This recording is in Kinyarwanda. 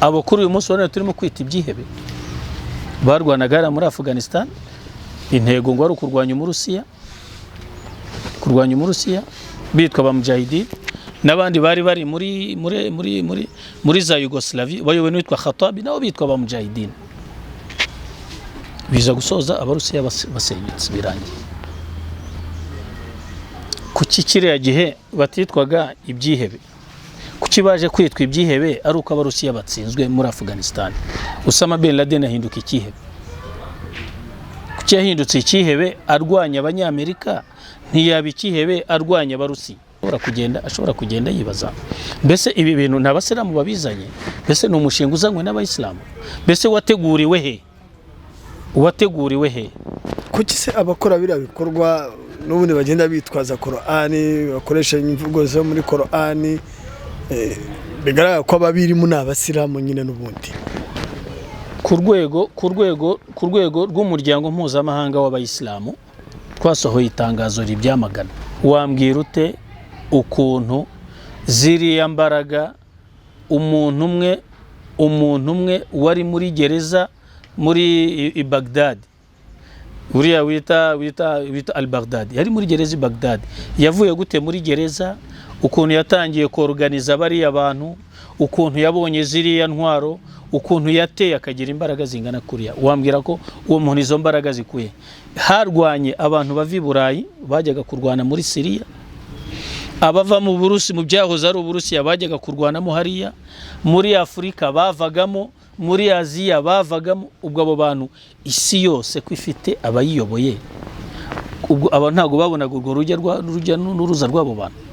Abo kuri uyu munsi wa none turimo kwita ibyihebe barwanaga hariya muri Afghanistan, intego ngo ari ukurwanya Umurusiya, kurwanya Umurusiya, bitwa ba mujahidin, n'abandi bari bari muri za Yugoslavie bayobowe n'uwitwa Khatabi, nabo bitwa ba mujahidin. Biza gusoza Abarusiya basenyutse, birangiye. Kuki kiriya gihe batitwaga ibyihebe? Kuki baje kwitwa ibyihebe ari uko Abarusiya batsinzwe muri Afghanistan? Osama bin Laden ahinduka icyihebe. Kuki yahindutse icyihebe arwanya Abanyamerika, ntiyaba icyihebe arwanya Abarusiya? Ashobora kugenda yibaza: mbese ibi bintu nta Basilamu babizanye? Mbese ni umushinga uzanywe n'Abayisilamu? Mbese wateguriwe he? Wateguriwe he? Kuki se abakora biriya bikorwa n'ubundi bagenda bitwaza Korani, bakoresha imvugo zo muri Korani, bigaragara ko ababirimo ni Abasilamu nyine n'ubundi? Ku rwego rw'umuryango mpuzamahanga w'Abayisilamu, twasohoye itangazo ribyamagana. Wambwira ute ukuntu ziriya mbaraga, umuntu umwe wari muri gereza muri i Baghdad, uriya wita al Baghdad, yari muri gereza i Baghdad, yavuye gute muri gereza? Ukuntu yatangiye koruganiza bariya bantu, ukuntu yabonye ziriya ntwaro, ukuntu yateye akagira imbaraga zingana kuriya, wambwira ko uwo muntu izo mbaraga zikuye? Harwanye abantu bava i Burayi bajyaga kurwana muri Siriya, abava mu Burusi, mu byahoze ari Uburusiya, bajyaga kurwanamo hariya, muri Afurika bavagamo, muri Aziya bavagamo. Ubwo abo bantu, isi yose ko ifite abayiyoboye, ubwo aba ntabwo babonaga urwo rujya n'uruza rw'abo bantu?